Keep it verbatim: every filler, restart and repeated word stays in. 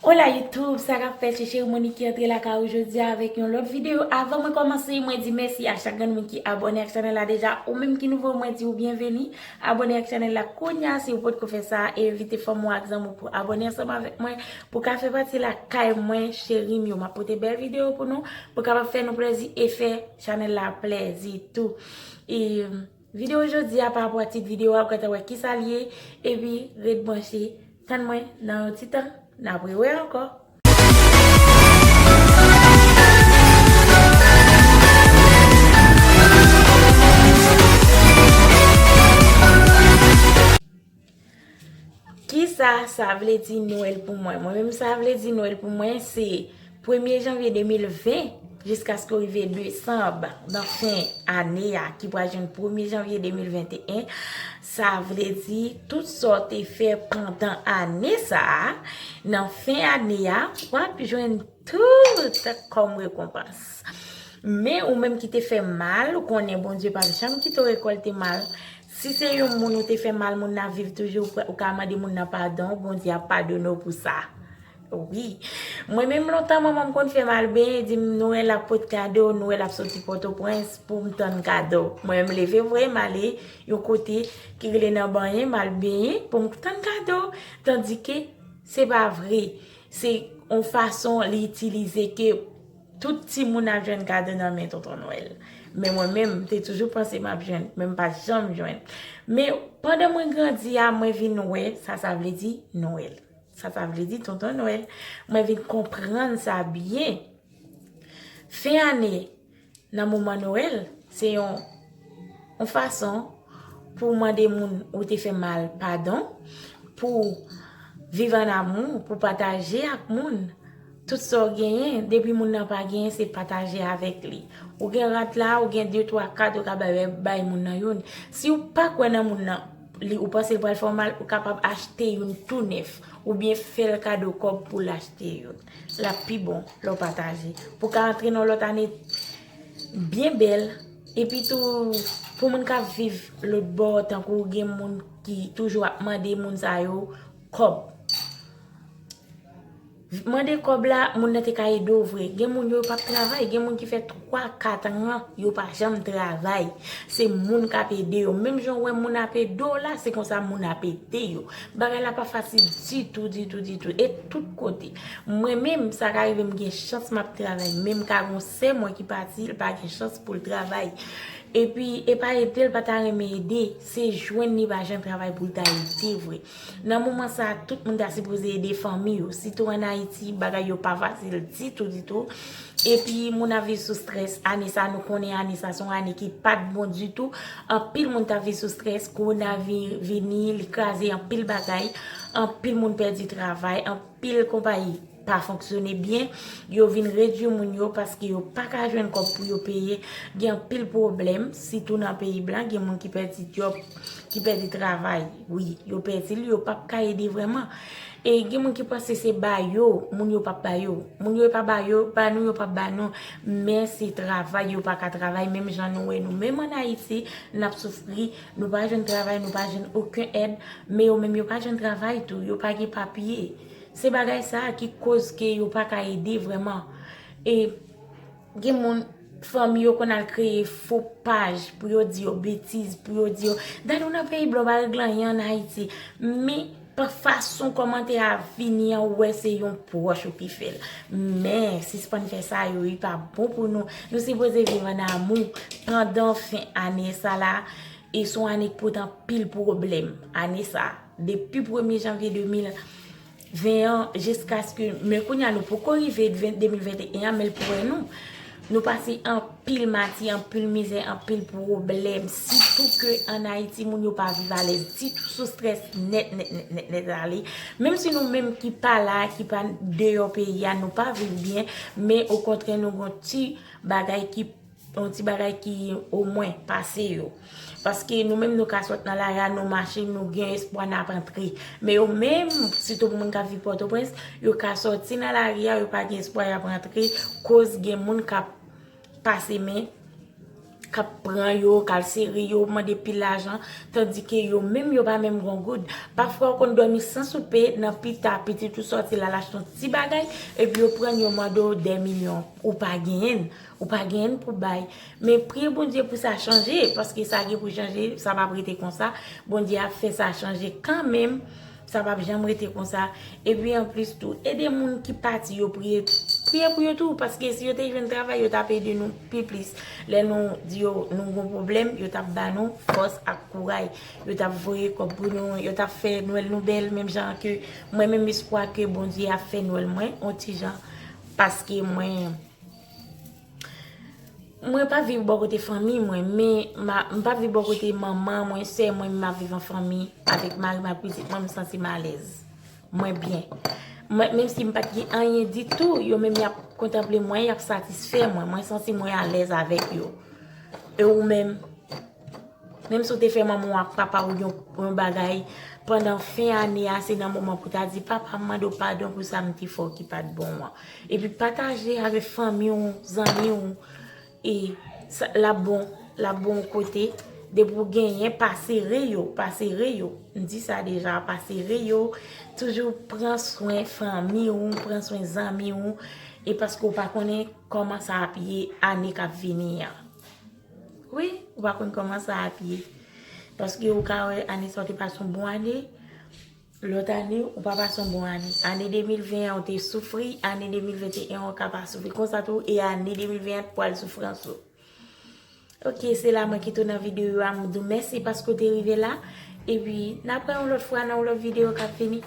Hola YouTube, sa k ap fèt? Se Cheri Monique ki antre lakay ou jodi a avèk yon lòt videyo. Avan mwen kòmanse, mwen di mèsi a chak grenn moun ki abòne ak chanèl la deja. Ou menm ki nouvo, mwen di w byenveni. Abòne ak chanèl la kounye a si w potko fè sa, e envite fanmi w ak zanmi w pou abòne ansanm avèk mwen, pou ka fè pati lakay mwen, cheri m yo. M ap pote bèl videyo pou nou, pou kapab fè nou plezi e fè chanèl la plezi tou. E videyo jodi a, pa rapò a tit videyo a, ou gentan wè kisa l ye, epi ret branche, tann mwen nan yon ti tan, n ap rewè ankò. Kisa sa vle di Nwèl pou mwen? Mwen menm, sa vle di Nwèl pou mwen, se premye janvye de mil ven jiskaske w rive desanm, nan fen ane a, ki pral jwenn premye janvye de mil venteyen. Sa vle di, tout sa w te fè pandan ane sa a, nan fen ane a, w ap jwenn tout kòm rekonpans. Men ou menm ki te fè mal, ou konnen Bondye p ap janm kite w rekòlte mal. Si se yon moun ou te fè mal, moun nan ap viv toujou, ou ka mande moun nan padon, Bondye ap padone w pou sa. Wi. Mwen menm, lontan manman m konn fè m al benyen, di m Nwèl ap pot kado, Nwèl ap soti Pòtoprens pou m tann kado. Mwen menm leve vre, m ale yon kote ki rele nan Banyen, m al benyen pou m tann kado. Tandike se pa vre. Se yon fason li itilize ke tout timoun ap jwenn kado nan men Tonton Nwèl. Men mwen menm, m te toujou panse m ap jwenn, men m pa janm jwenn. Men pandan mwen grandi a, mwen vin wè sa sa vle di Nwèl. Sa sa vle di Tonton Nwèl. Mwen vin konprann sa byen. Fen ane, nan moman Nwèl, se yon, yon fason pou w mande moun ou te fè mal padon, pou w viv an amou, pou w pataje ak moun tout sa w genyen. Depi moun nan pa genyen, se pataje avèk li. Ou gen rant la, ou gen de, twa, kat, ou ka bay, bay moun nan youn. Si w pa kwè nan moun nan, li, ou panse l pral fè w mal, ou kapab achte youn tou nèf, oubyen fè l kado kòb pou l achte youn. L ap pi bon lè w pataje. Pou w ka antre nan lòt ane byen bèl, epi tou, pou moun k ap viv lòt bò, tankou gen moun ki toujou ap mande moun sa yo kòb. Mande kòb la, moun nan te ka ede w vre. Gen moun yo, yo p ap travay, gen moun ki fè twa, kat an, yo pa janm travay. Se moun k ap ede yo. Menm jan w wè moun ap ede w la, se konsa moun ap ede yo. Bagay la pa fasil ditou, ditou, ditou. E tout kote. Mwen menm, sa ka rive m gen chans m ap travay, men m ka gen yon sè mwen ki pati, li pa gen chans pou l travay. Epi, e pa ede l pa ta renmen ede, se jwenn li pa janm travay pou l ta ede vre. Nan moman sa a, tout moun ta sipoze ede fanmi yo, sitou ann Ayiti, bagay yo pa fasil ditou, ditou. Epi, moun ap viv sou strès. Ane sa, nou konnen ane sa, se yon ane ki pa t bon ditou. Anpil moun t ap viv sou strès, kowona vi-, vini, li kraze anpil bagay. Anpil moun pèdi travay, anpil konpayi pa fonksyone byen, yo vin redui moun yo paske yo pa ka jwenn kòb pou yo peye. Gen anpil pwoblèm, sitou nan peyi blan, gen moun ki pèdi djòb, ki pèdi travay. Wi, yo pèdi l, yo p ap ka ede vrèman. E gen moun ki panse se ba yo, moun yo p ap ba yo. Moun yo pa ba yo, ba nou, yo p ap ba nou. Men se travay, yo pa ka travay, menm jan nou wè nou. Menm ann Ayiti, n ap soufri, nou pa jwenn travay, nou pa jwenn okenn èd, men yo menm yo pa jwenn travay tou, yo pa gen papye. Se bagay sa a ki koz ke yo pa ka ede vrèman. E gen moun, fanmi yo konn al kreye fo paj pou yo di yo betiz, pou yo di yo, gade w nan peyi blan, w pa regle anyen ann Ayiti. Men, pa fason kòmantè a vini an, ou wè se yon pwòch ou ki fè l. Men, sispann fè sa yo, li pa bon pou nou. Nou sipoze viv ann amou pandan fen ane sa la. E se yon ane ki pote anpil pwoblèm, ane sa. Depi premye janvye de mil ven an, jiskaske, men kounye a nou poko rive de mil venteyen an, men l pran nou. Nou pase anpil mati, anpil mizè, anpil pwoblèm. Sitou ke ann Ayiti, moun yo pa viv alèz ditou, sou strès nèt, nèt, nèt, nèt, nèt ale. Menm si nou menm ki pa la, ki pa deyò peyi a, nou pa viv byen, men okontrè, nou gon ti bagay ki yon ti bagay ki omwen pase yo. Paske nou menm nou ka sot nan lari a, nou mache, nou gen espwa n ap antre. Men yo menm, sitou pou moun k ap viv Pòtoprens, yo ka soti nan lari a, yo pa gen espwa y ap antre, koz gen moun k ap pase men k ap pran yo, k al sere yo, mande pil lajan, tandike yo menm yo pa menm gon goud. Pafwa ou konn dòmi san soupe, nan pita pitit ou sòti l al achte yon ti bagay, epi yo pran l yo mande w dè milyon, ou pa genyen l, ou pa genyen l pou bay. Men priye Bondye pou sa chanje, paske sa gen pou chanje, sa p ap rete konsa. Bondye ap fè sa chanje kanmenm. Sa p ap janm rete konsa. Epi anplis tou, ede moun ki pati yo priye. Priye pou yo tou, paske si yo te jwenn travay, yo t ap ede nou pi plis. Lè nou di yo nou gon pwoblèm, yo t ap ba nou fòs ak kouraj. Yo t ap voye kòb pou nou, yo t ap fè Nwèl nou bèl, menm jan ke mwen, menm espwa ke Bondye ap fè Nwèl mwen, on ti jan. Paske mwen, Mwen pa viv bò kote fanmi mwen, men ma, m pa viv bò kote manman mwen, sè mwen, m ap viv an fanmi avèk mari m ak pitit mwen, m santi m alèz. Mwen byen. Mwen, menm si m pa t gen anyen ditou, yo menm y ap kontanple mwen, y ap satisfè mwen. Mwen santi mwen alèz avèk yo. E ou menm? Menm si w te fè manman w ak papa w yon, yon bagay, pandan fen ane a, se nan moman pou w ta di, "Papa, m mande w padon pou sa m te fè w ki pa t bon an." Epi pataje avèk fanmi w, zanmi w, e sa, l ap bon, l ap bon kote. Depi w genyen, pa sere yo, pa sere yo. M di sa deja, pa sere yo. Toujou pran swen fanmi w, pran swen zanmi w. E paske w pa konnen kòman sa ap ye ane k ap vini an. Wi, ou pa konn kòman sa ap ye. Paske ou ka wè ane sa w te pase yon bon ane, lòt ane ou pa pase yon bon ane. Ane de mil ven an ou te soufri, ane de mil venteyen an ou ka pa soufri. Konsa tou, e ane de mil ven an pral soufrans ou. Ok, se la mwen kite w nan videyo a, m di w mèsi paske w te rive la. Epi, n ap wè yon lòt fwa nan yon lòt videyo k ap vini.